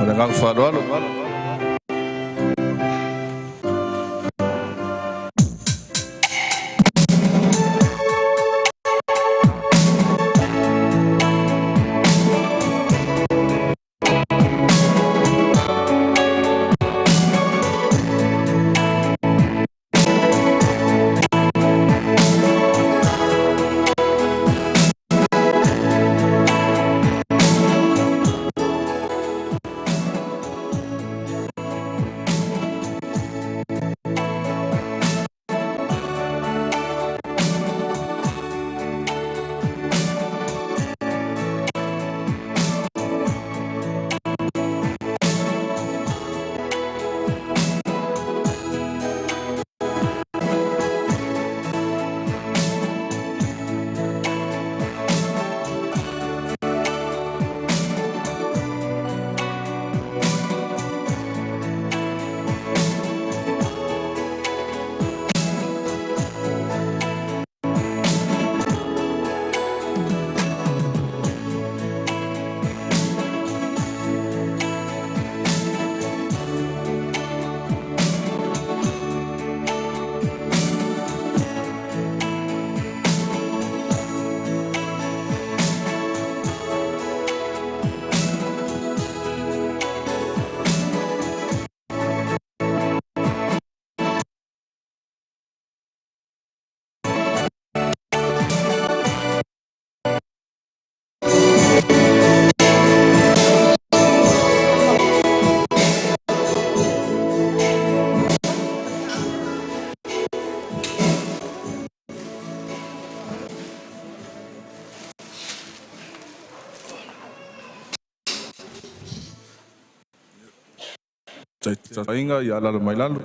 Ma le agaga faaaloalo. Taitaiga ia alala mai lalo.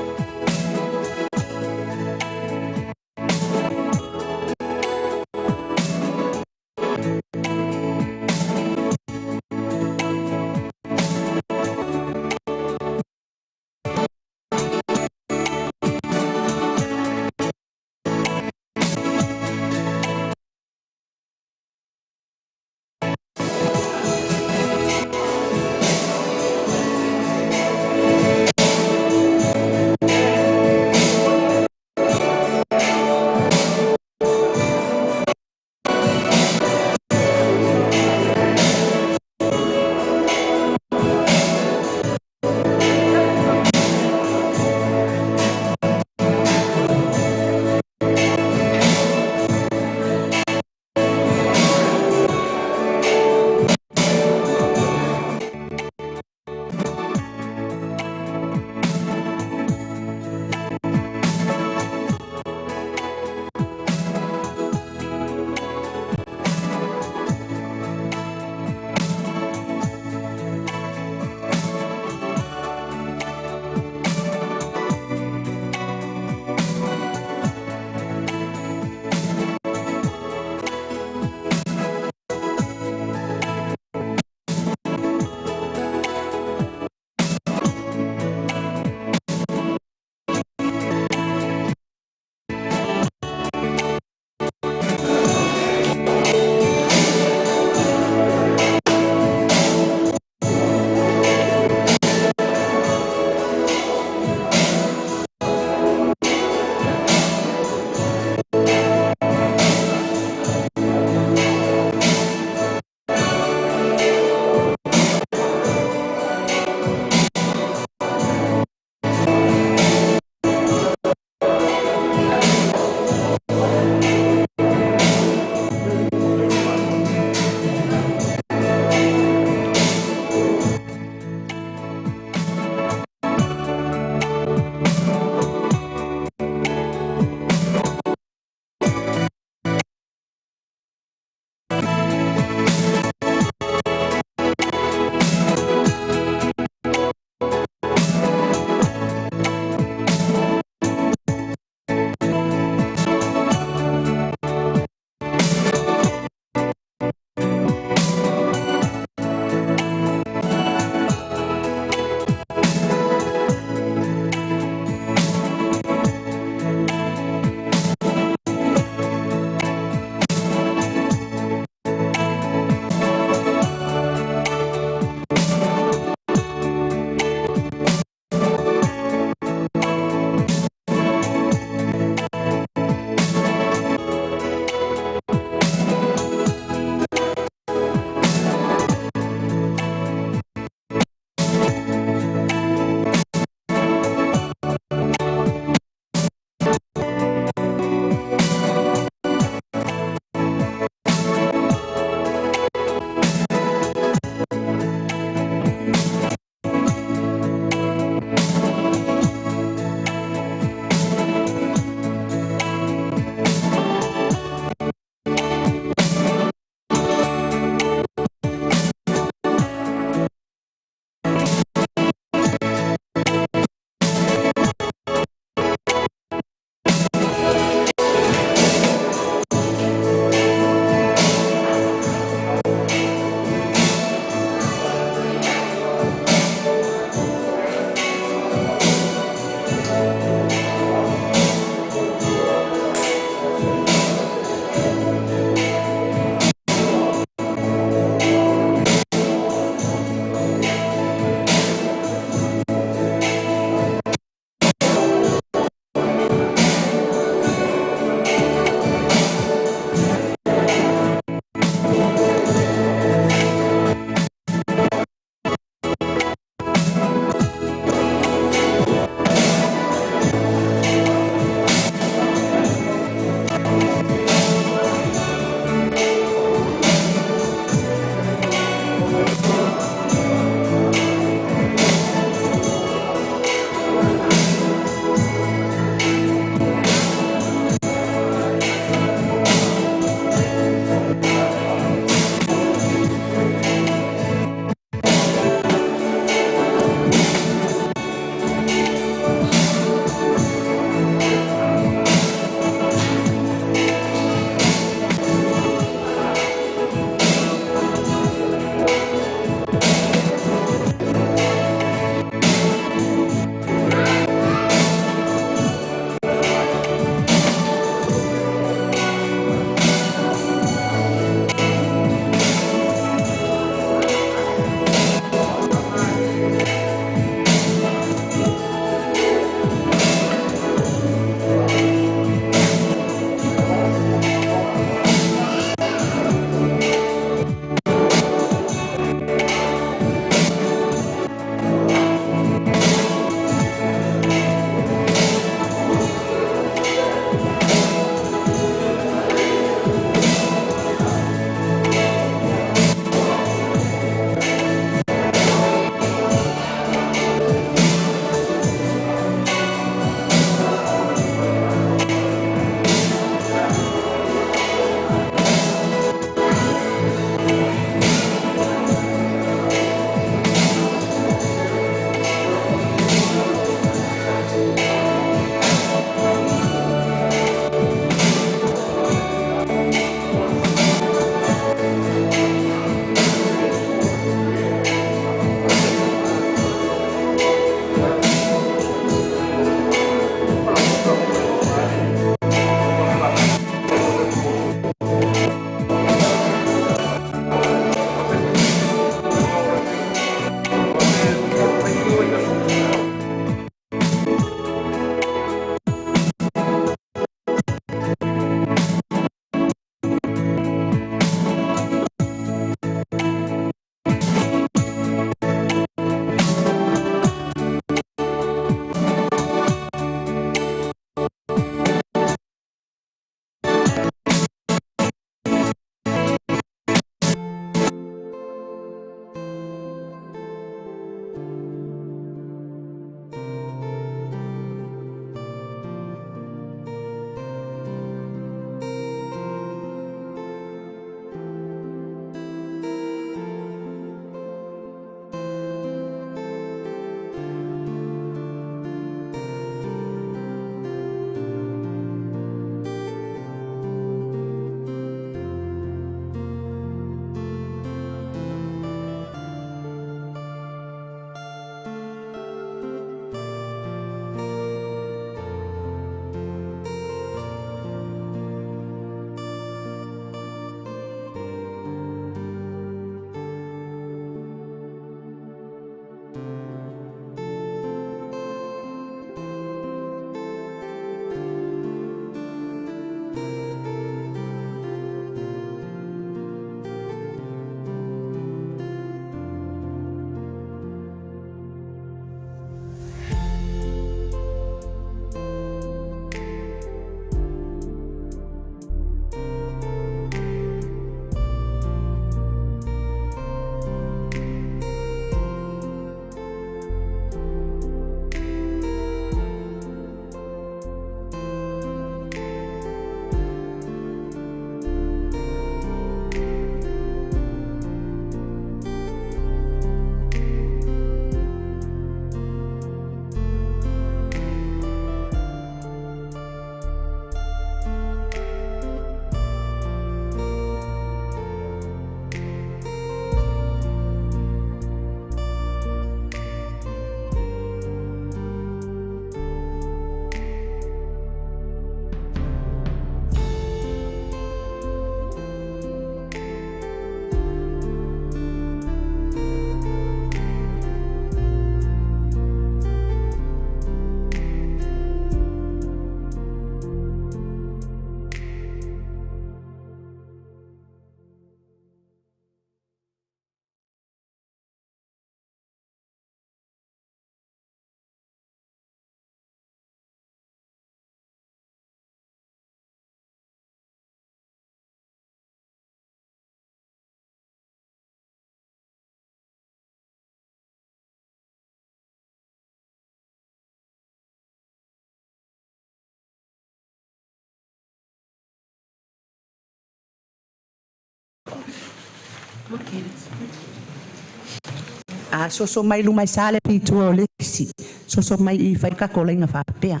A soso mai luma i sa le pitua o le isi, soso mai i fai kako laina faapea.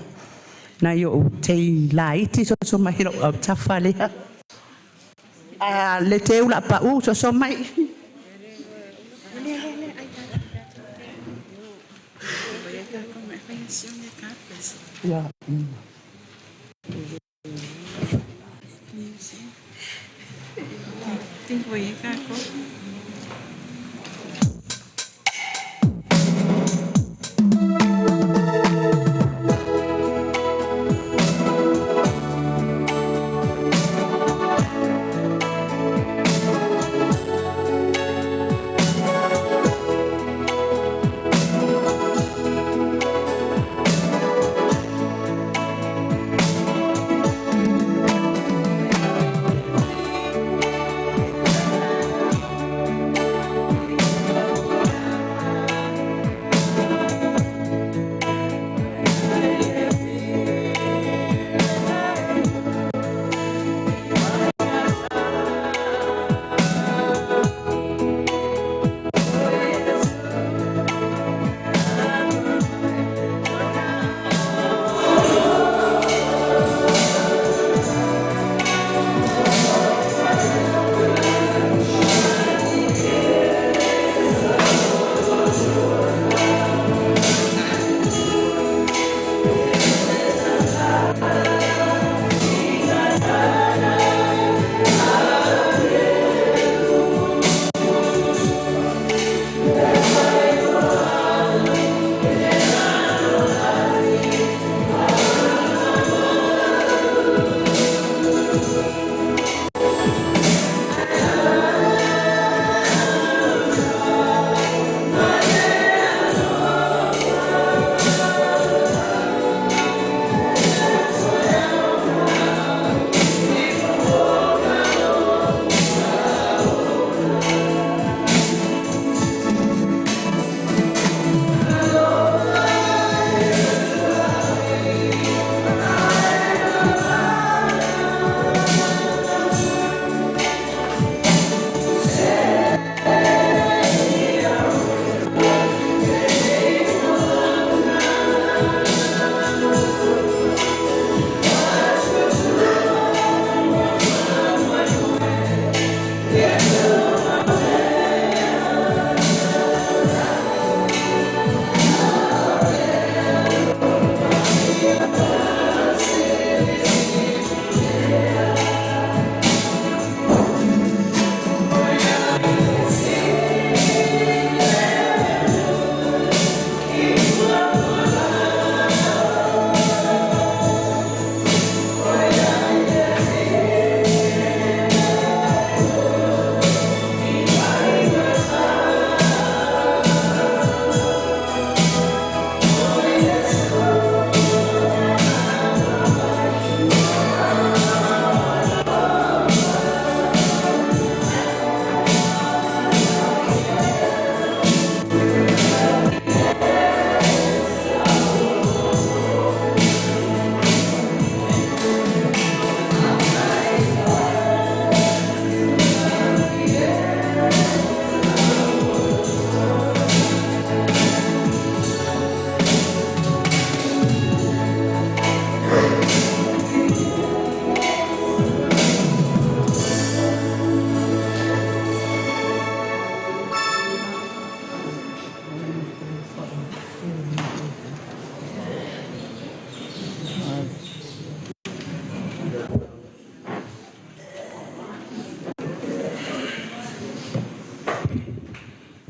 Nai o tei laiti soso mai lo au tafa lea. A le te ula pa u soso mai. Ia.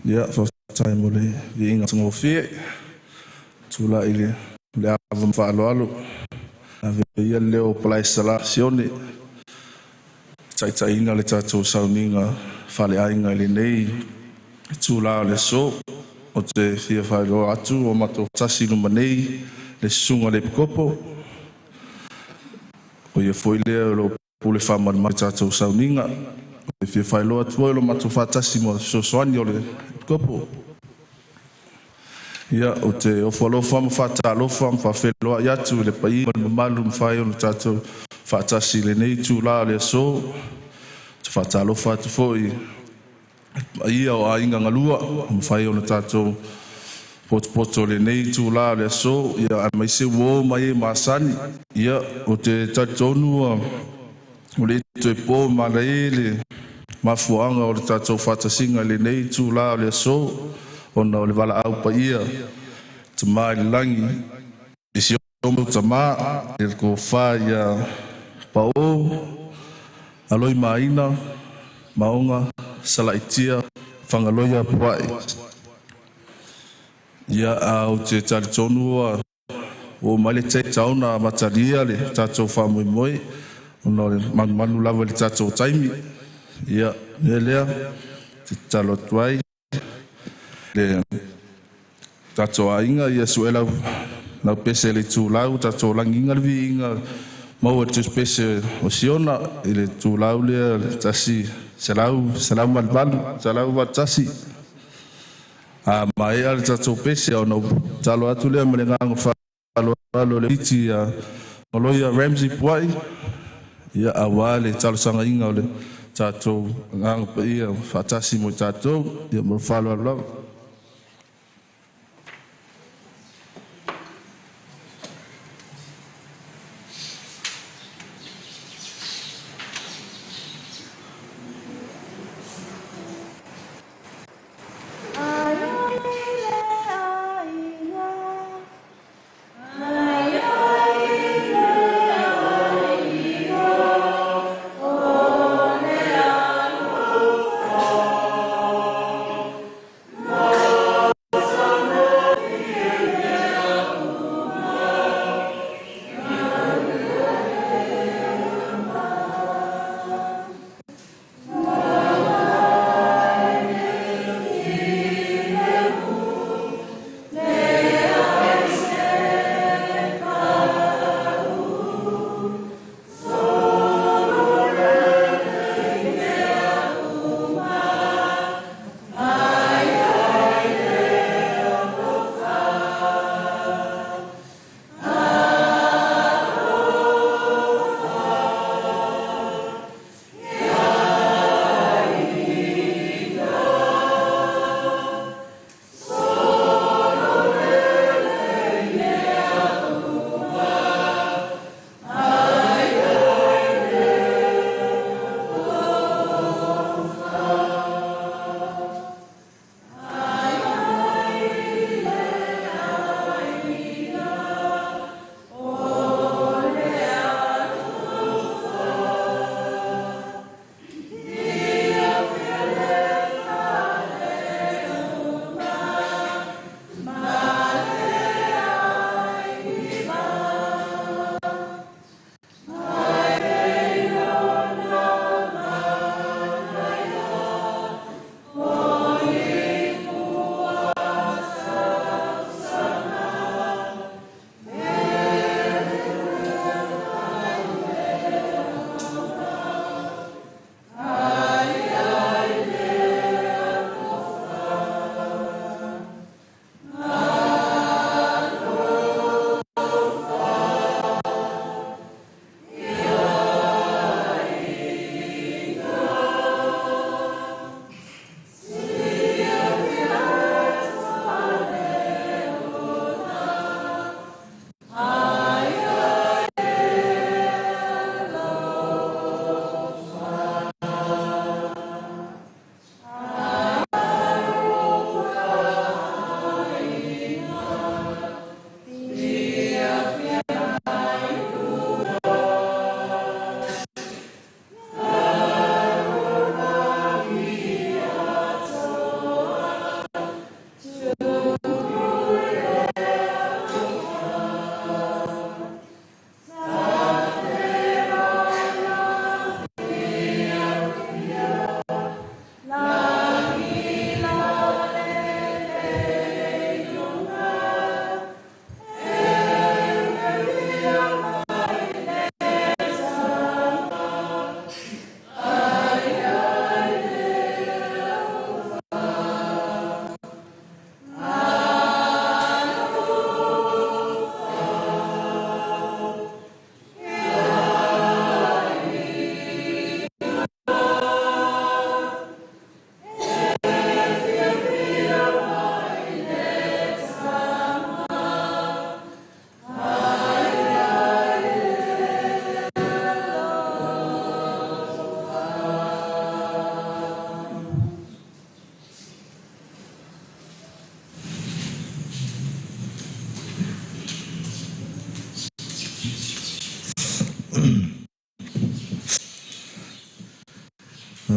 Ia, faafetai mo le viiga matagofie. Tulai le ava ma faaaloalo ave ia le leo o Palaisala Sione, taitaiina le tatou sauniga faaleaiga i lenei itula o le aso. Ou te fia faailoa atu ua matou tasi i luma nei le susuga i le Epikopo, o ia foi lea o lo o pule faamalumalu i le tatou sauniga. Ou te fia faailoa atu foi o lo o matou faatasi ma le fesoasoani o le Epikopo. Ia, ou te ofo alofa ma faatalofa ma faafeiloai atu i le paia ma le mamalu ua mafai ona tatou faatasi i lenei itula o le aso. Te faatalofa atu foi paia o aiga galua ua mafai ona tatou potopoto i lenei itula o le aso, ia aemaise uo ma e masani. Ia, ou te talitonu ua le toe po malae le mafuaaga o le tatou faatasiga i lenei itula o le aso, ona o le valaau paia Tama i le Lagi i si o tama i le tofa ia Pao Aloimaina Maoga Salaitia Fagaloia Puai. Ia, a ou te talitonu ua oo mai le taimi ona amatalia le tatou faamoemoe ona o le manumanu lava i le tatou taimi. Ia, le mea lea, te tatalo atu ai le tatou aiga ia su'e lau pese i le itulau tatou lagiina le viiga maua i le tusipese o Siona i le itulau lea le 188 181. A maea le tatou pese ona tatalo atu lea ma le agaga faaaloalo le iti ia Maloia Ramsey Puai, ia aua le talosagaina o le tatou agaga paia faatasi mo i tatou. Ia, ma le faaaloalo lava. Ai.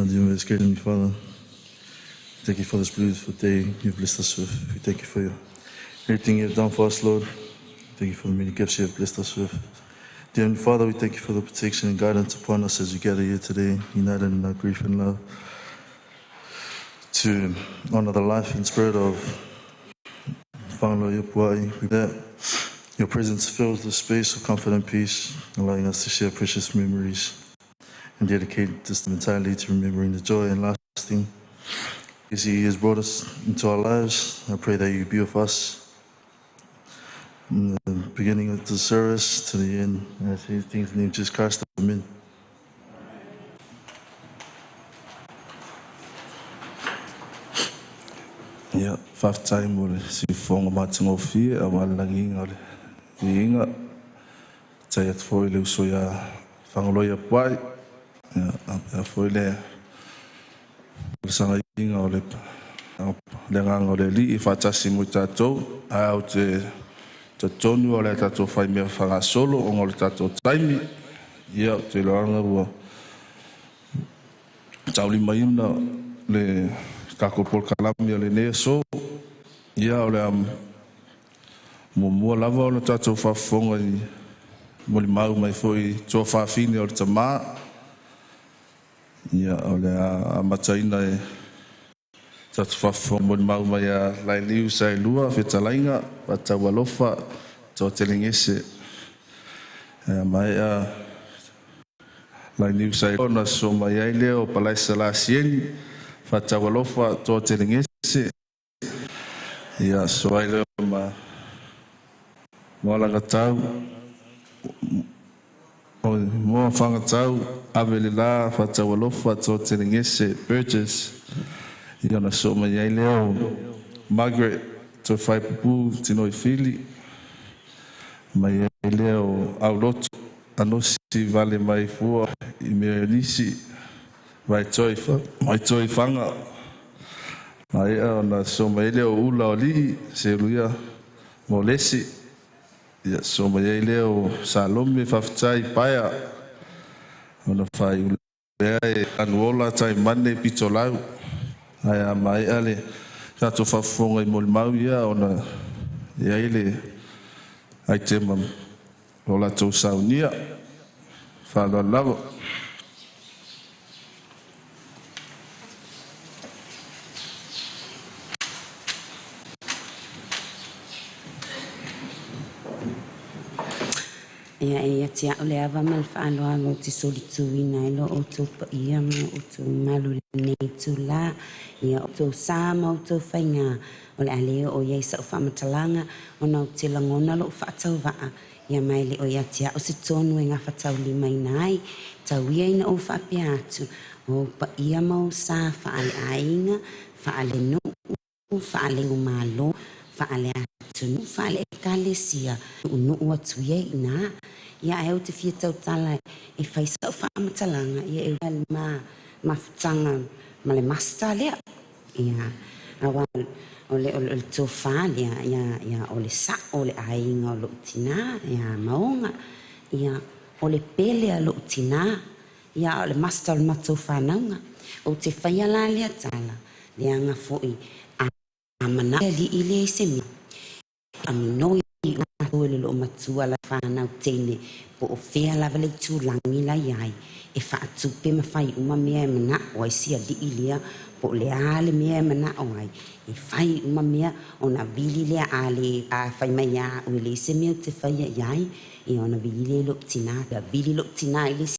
Dear most great Heavenly Father, thank you for this beautiful day you've blessed us with. We thank you for everything you have done for us, Lord. Thank you for the many gifts you have blessed us with. Dear Heavenly Father, we thank you for the protection and guidance upon us as we gather here today, united in our grief and love, to honor the life and spirit of Fagaloa Iopuai. We that your presence fills the space of comfort and peace, allowing us to share precious memories and dedicate this entirely to remembering the joy and lasting as He has brought us into our lives. I pray that you be with us in the beginning of the service to the end. I say things in the name of Jesus Christ. Amen. Ia, faafetai mo le siufofoga matagofie aua le lagiga o le viiga. Faafetai atu foi i le uso ia Fagaloa Iapuai, ia, faapea foi le sagaiga o le agaga o le Alii faatasi mo i tatou. Ae ou te talitonu o le a tatou fai mea faagasolo ona o le tatou taimi. Ia, ou te iloaga ua taulimaina le tatou polokalame o lenei aso. Ia, o le a muamua lava ona tatou faafofoga i molimau mai foi tuafafine o le tamā. Ia, o le a amataina e tatou faafofoga molimau mai ia Lailiu Saelua fetalaiga Faataualofa Toatelegese. Maea Lailiu Saelua ona so mai ai lea o Palaisa Lasieni Faataualofa Toatelegese. Ia, so ai lea ma Moalagatau Moa Whangatau, Ave le La, Faataualofa, Toatelegese, Burgess. Ia, ona so mai ai lea o Margaret Toefaipupu Tinoi Fili. Mai ai lea o Aulotu Anosi Vale Mai Fua i mea nisi Vaitoe Whanga. Maea ona so mai ai lea o Ula o Alii, Seluia Molesi. Ia, so mai ai lea o Salome Faafetai Paea. Ona faaiu lea e Anuola Taimane Pitolau. Ae a maea le tatou faafofoga i molimau ia, ona i ai le aitema o latou saunia. Faaaloalo lava. Ia, e ia te au le ava ma le faaaloalo ou te solituina ai lo outou paia ma outou mamalu i lenei itulā. Ia outou sa ma outou faigā, o le a le oo i ai sa'u faamatalaga ona ou te lagona lo'u faatauvaa, ia ma e le o ia te au se tonu e gafataulimaina ai. Tau ia ina ou faapea atu, o ou paia ma ou sa faaleaiga, faalenuu, faaleumalo, faaleatunuu, faale-ekalesia, nuunuu atu ia i ina. Ia, ae ou te fia tautala e fai sa'u faamatalaga, ia e ma mafutaga ma le Master lea. Ia, auā o le tofā lea, ia, o le sa'o o le aiga o lo'u tinā ia Maoga. Ia, o le pele a lo'u tinā, ia, o le Master o le matou fanauga. Ou te faia la lea tala, leaga fo'i a mana alii lea i se mea aminoi e le loo matua la fanau teine po o fea lava le itulagi la iai e faatupe ma fai uma mea e mana'o ai si alii lea, po o le a le mea e mana'o ai e fai uma mea ona vili lea. A le a fai mai a'u e leai se mea ou te faia i ai, ia, ona vili lea i lo'u tinā, ia vili lo'u tinā i le